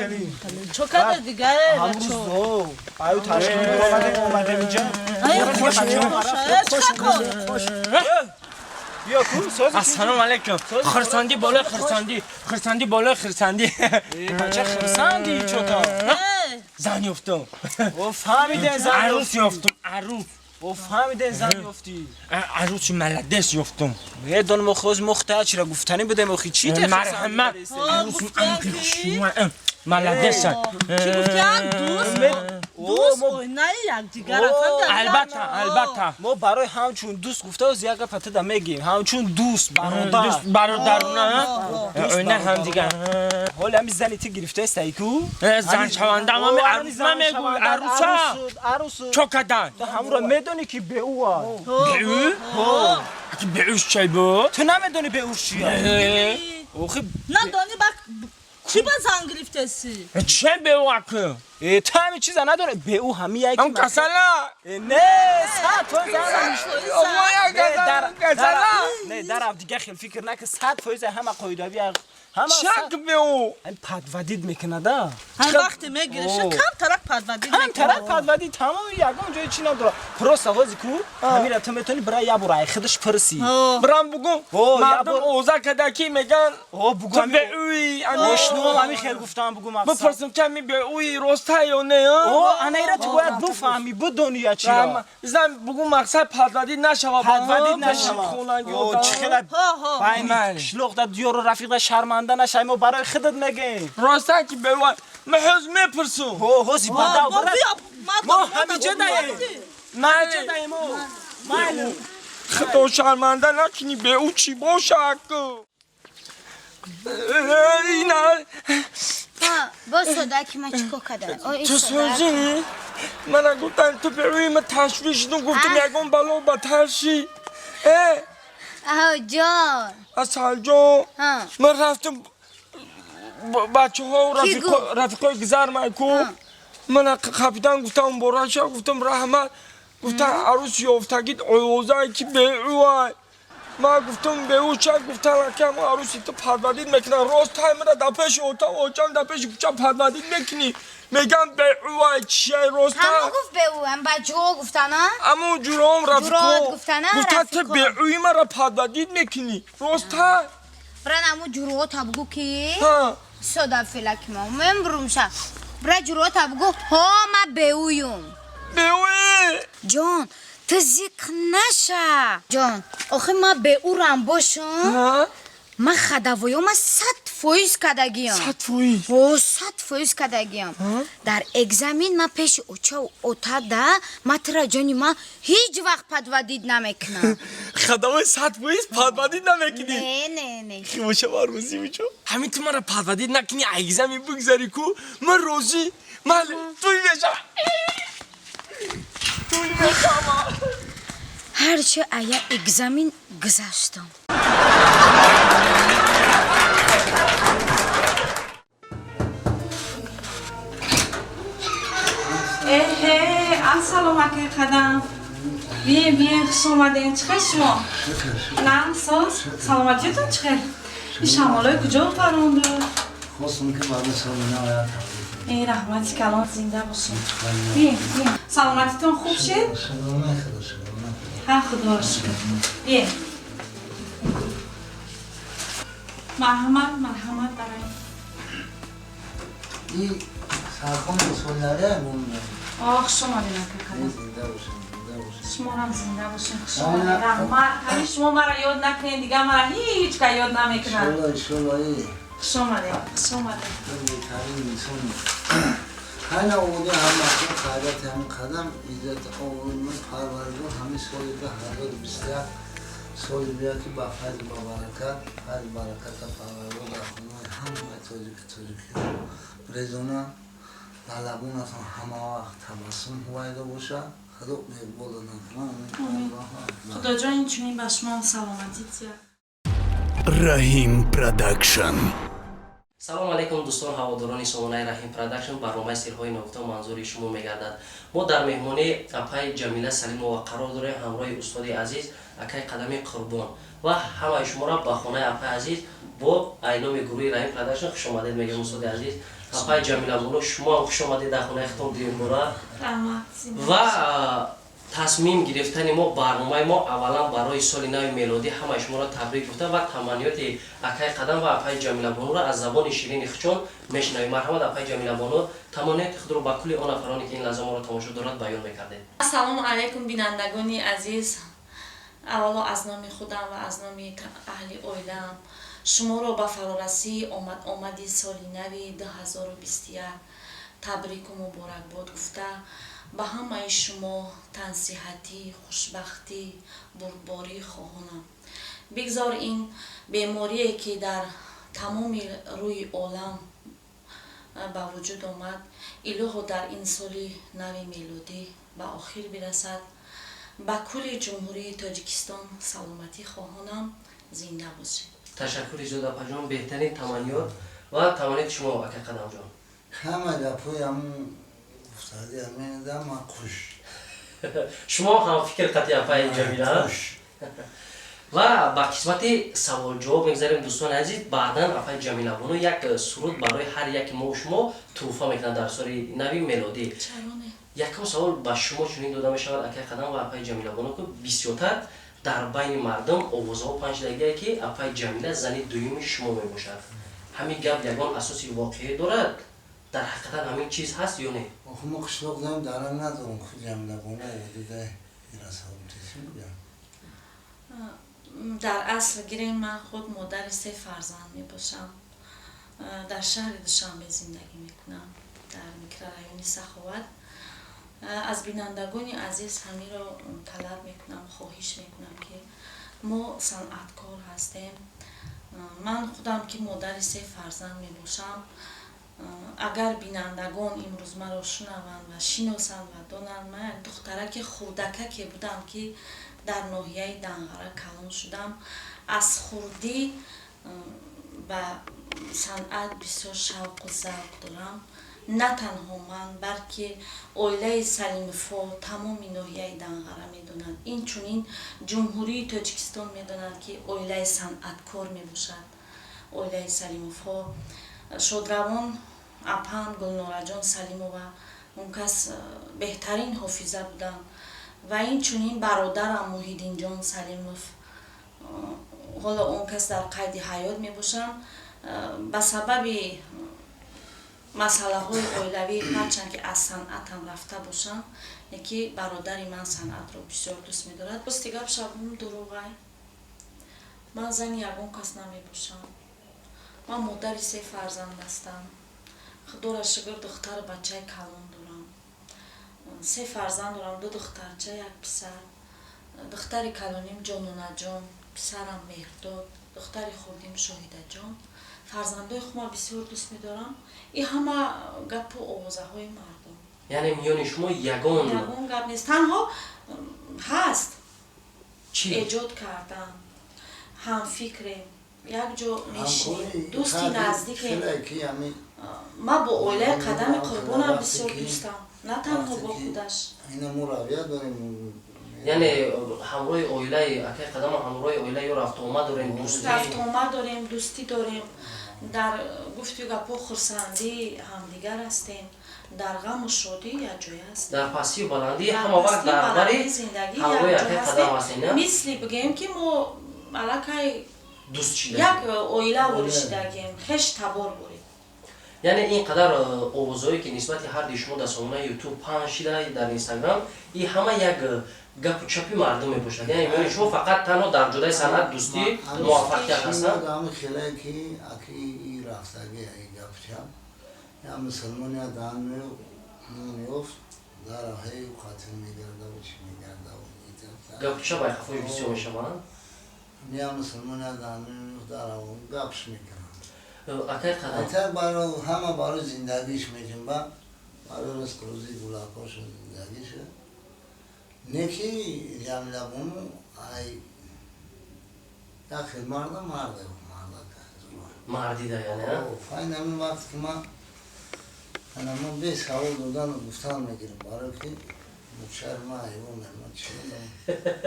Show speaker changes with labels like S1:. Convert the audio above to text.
S1: хеле.
S2: Чо када дига бачо?
S1: Аю ташкил омадем инҷа.
S2: Хош.
S1: Бیا کو ساز.
S3: السلام علیکم. خرسندی بالا خرسندی، خرسندی بالا خرسندی.
S1: بچه خرسندی چوتا.
S3: زن یافتم.
S1: او فهمیدن زن.
S3: عروس یافتم، عروس.
S1: او فهمیدن زن یافتی.
S3: عروس ملدس یافتم.
S1: میدونم خوز مختار چرا گفتنی بودم اخی چی ته
S3: مرحمت. عروس ملدس.
S2: چی گفتن؟ دوست دوست نه یک دیگر.
S3: البته البته
S1: ما برای همچون دوست گفته از یک پته دا میگیم همچون دوست برادر
S3: دوست برادر نه نه هم دیگر.
S1: حالا همین زنی تی گرفته است ایکو
S3: زن شونده هم عروس من میگو عروسا
S1: عروس
S3: چوکدن.
S1: تو همون رو میدونی که به او
S3: به او به اوش چی بود؟
S1: تو نمیدونی به اوش چیه؟ اوخی
S2: ندانی بak چی با زن گرفته سی؟
S3: چه به او اکو؟
S1: تو همین چیزا نداره به او همی یکی
S3: هم کسلا
S1: نه 100% نه در دیگه خیلی فکر نکن 100% همه قایدوی همه
S3: شک به او
S1: این پدودید میکنه دا
S2: هر وقت میگیرش کم ترک پدودید
S1: کم ترک پدودید تمام یگان جای چی نداره پروسا هوزی کو همین تو میتونی برای یه برای خودش پرسی
S3: برام بگو مردم اوزا کده کی میگن
S1: او بگو
S3: به اوی
S1: اشنو همین خیلی گفتم بگو مقصد
S3: بپرسم که به اوی راسته یا نه
S1: او انا ایرا تو باید بفهمی بدونی یا چی
S3: زن بگو مقصد پدودید نشوه
S1: پدودید نشوه او چه خیلی باین شلوغ دا دیار رفیق شرمنده نشای ما برای خودت میگیم
S3: راسته که به من حوز میپرسم
S1: هو حوزی بدا برا ما همینجا داییم
S3: نه
S1: داییم مال
S3: خدا شرمنده نکنی به او چی باشه اکو اینا
S4: با صدا که من چیکار کردم
S3: تو سوزی من گفتم تو به روی من تشویش دون گفتم یکم بلا با ترشی
S4: آه جان
S3: اصل جان من رفتم بچه ها و رفیقای گذر من کو من کاپیتان گفتم براشا گفتم رحمت گفتم عروس یافتگیت اوزای که به اوای من گفتم به او چه گفتم که عروسی تو پروردید میکنن راست تایم را در پیش اتاق اوچم در پیش کوچه پروردید میکنی میگم به اوای چیه راست
S4: همون گفت به او هم بچه ها گفتن ها
S3: همون جورام رفیقا
S4: گفتن
S3: گفتن تو به اوی من را پروردید میکنی راست تایم
S4: برن همون جورها تا بگو که صدا فلک ما من بروم شد برن جورها تا بگو ها من به اویم
S3: به اوی
S4: جان تو زیق نشه جان آخه من به او رم باشم من خدوایو من 100% کدگیم
S3: 100%؟
S4: او 100% کدگیم در اگزمین من پیش اوچا و اوتا ده من ترا جانی من هیچ وقت پدودید نمیکنم
S3: خدوای 100% پدودید نمیکنی؟
S4: نه نه نه
S3: خیلی با روزی میچو همین تو من را پدودید نکنی اگزمین بگذاری کو من روزی من توی بشم توی بشم
S4: هرچه ایا اگزمین گذاشتم.
S5: السلام علیکم قدم. بیاین بیاین خوش اومدین. چخیر شما؟ نه ساز سلامتیتون چخیر؟ این شمالای کجا پرونده؟
S6: خواستم که بعد سال نه آید.
S5: ای رحمتی کلان زنده باشین. بیاین بیاین سلامتیتون خوب شد؟
S6: خدا شکر.
S5: ها خدا رو شکر. بیاین مرحمت مرحمت برای
S6: این سرخان سالاره مونده.
S5: آه خوش اومدین اکا.
S6: زنده باشین زنده باشین.
S5: شما هم زنده باشین. خوش اومدین. رحمت همین شما مرا یاد نکنین دیگه مرا هیچ که یاد نمیکنن.
S6: انشالله انشالله.
S5: خوش اومدین خوش اومدین.
S6: بهترین انسان. همین آموده هم مخلوق خیرات همین قدم عزت آمون پروردگار همین سال 2021 سال بیا که با فضل با برکت فضل برکت پروردگار در خونه همه تاجیک تاجیکی رزونه در لبون اصلا همه وقت تبسم هوایده باشه خدا مقبول نکنه.
S5: خدا جان این چنین به شما سلامتی تیه.
S7: Rahim Production.
S8: Салом алейкум дӯстон, ҳаводорони сомонаи Раҳим Продакшн. Барномаи сирҳои ногуфта манзури шумо мегардад. Мо дар меҳмонии апаи Ҷамила Салимова қарор дорем ҳамроҳи устоди азиз акаи Қадами Қурбон ва ҳамаи шуморо ба хонаи апаи азиз бо айноми гурӯҳи Раҳим Продакшн хушомадед мегӯем. Устоди азиз, Апаи Ҷамилабону, шумо ҳам хуш омадед дар хонаи худтон дуюмбора. Ва тасмим гирифтани мо, барномаи мо аввалан барои соли нави мелодӣ ҳамаи шуморо табрик гуфта ва таманниёти акаи Қадам ва апаи Ҷамилабонуро аз забони ширини худшон мешунавем. Марҳамат, апаи Ҷамилабону, таманниёти худро ба кулли он нафароне, ки ин лаҳза моро тамошо дорад, баён мекардед.
S5: Ассалому алайкум, бинандагони азиз! Аввало аз номи худам ва аз номи аҳли оилаам шуморо ба фарорасии омади соли нави 2021 табрику муборакбод гуфта, ба ҳамаи шумо тансиҳатӣ, хушбахтӣ, бурдборӣ хоҳонам. Бигзор ин беморие, ки дар тамоми рӯи олам ба вуҷуд омад, илоҳо дар ин соли нави мелодӣ ба охир бирасад. Ба кулли Ҷумҳурии Тоҷикистон саломатӣ хоҳонам. Зинда бошед.
S8: Ташаккури зиёд, апаҷон, беҳтарин таманниёт. Ва таманниёти шумо, ака Қадамҷон?
S6: Ҳама гапҳои ҳамун гуфтади ҳамин ман хуш.
S8: Шумо ҳам фикр қатъи апаи Ҷамила. Ва ба қисмати саволҷавоб мегзарем, дӯстони азиз. Баъдан апаи Ҷамилабону як суруд барои ҳар яки мо шумо тӯҳфа мекунад дар соли нави мелодӣ. Якум савол ба шумо чунин дода мешавад, акаи Қадам ва апаи Ҷамилабону, ки бисёртар дар байни мардум овозҳо паҳн шудагие, ки апаи Ҷамила зани дуюми шумо мебошад. Ҳамин гап ягон асоси воқеӣ дорад? Дар ҳақиқатан ҳамин чиз ҳаст ё не?
S6: Охи мо қишлоқ дорем, дара надорем. Ху Ҷамилабону овода ирасавтеси будам.
S5: Дар асл гирем, ман худ модари се фарзанд мебошам. Дар шаҳри Душанбе зиндагӣ мекунам, дар микрорайони Саховат. Аз бинандагони азиз ҳаминро талаб мекунам, хоҳиш мекунам, ки мо санъаткор ҳастем. Ман худам, ки модари се фарзанд мебошам, агар бинандагон имрӯз маро шунаванд ва шиносанд ва донанд, ман як духтараки хурдакаке будам, ки дар ноҳияи Данғара калон шудам. Аз хурдӣ ба санъат бисёр шавқу завқ дорам. На танҳо ман, балки оилаи Салимовҳо тамоми ноҳияи Данғара медонанд, инчунин Ҷумҳурии Тоҷикистон медонанд, ки оилаи санъаткор мебошад оилаи Салимовҳо. Шодравон апам Гулнораҷон Салимова, он кас беҳтарин ҳофиза буданд, ва инчунин бародарам Муҳиддинҷон Салимов, ҳоло он кас дар қайди ҳаёт мебошанд. Ба сабаби масъалаҳои оилавӣ, ҳарчанд ки аз санъатам рафта бошанд, яки бародари ман санъатро бисёр дӯст медорад. Рости гап, шабум, дурӯғай. Ман зани ягон кас намебошам. Ман модари се фарзанд ҳастам. Худоро шукр, духтару бачаи калон дорам. Се фарзанд дорам: ду духтарча, як писар. Духтари калоним Ҷононаҷон, писарам Меҳрдод, духтари хурдим Шоҳидаҷон. Фарзандои худма бисёр дӯст медорам. И ҳама гапу овозаҳои мардум.
S8: Яъне миёни шумо ягон
S5: Ягон гап нест. Танҳо ҳаст
S8: чӣ?
S5: Эҷод кардан, ҳамфикрем, як ҷо мешинем, дӯсти наздикем. Ман бо оилаи Қадами Қурбонам бисёр дӯстам, на танҳо бо худаш.
S6: Ина мо равия дорем.
S8: Яъне ҳамроҳи оилаи акаи Қадам, ҳамроҳи оилаи ё рафтуомад дорем, дӯстӣ?
S5: Рафтуомад дорем, дӯстӣ дорем. Дар гуфту гапҳо, хурсандӣ ҳамдигар ҳастем, дар ғаму шодӣ якҷоя ҳастем.
S8: Дар пастию баландӣ ҳама вақт дар бари ҳамроҳи акаи Қадам ҳастем, на?
S5: Мисли бигӯем, ки мо аллакай
S8: дӯст шида
S5: як оила воришидагем, хеш табор борем.
S8: Яъне ин қадар овозҳое, ки нисбати ҳарди шумо дар сомонаи Ютуб паҳн шида, дар Инстаграм, и ҳама як гапу чапи мардум мебошад. Яъне миёни шумо фақат танҳо дар ҷодаи санъат дӯстӣ, муваффақият ҳастанд.
S6: Ҳами хеле ки аки рафтаги гапчап я мусулмон я даҳан меёфт, дар ҳай қатл мегардаву чӣ мегардаву.
S8: Гапу чап айқафои бисёр мешаванд.
S6: Я мусулмон я даҳан меёфт, дар гапш мекунанд.
S8: Акай Қадам.
S6: Айтак баро ҳама барои зиндагиш меҷунба, барои ризқу рӯзии гулакошу зиндагиша. Не ки Ҷамилабону ай як хел марда, марда, мардака.
S8: Мардида, яъне?
S6: Файн ҳамин вақт ки ман ана ман бе савол додану гуфтан мегирам, барое ки мучари ман ҳайвон, ман чӣ.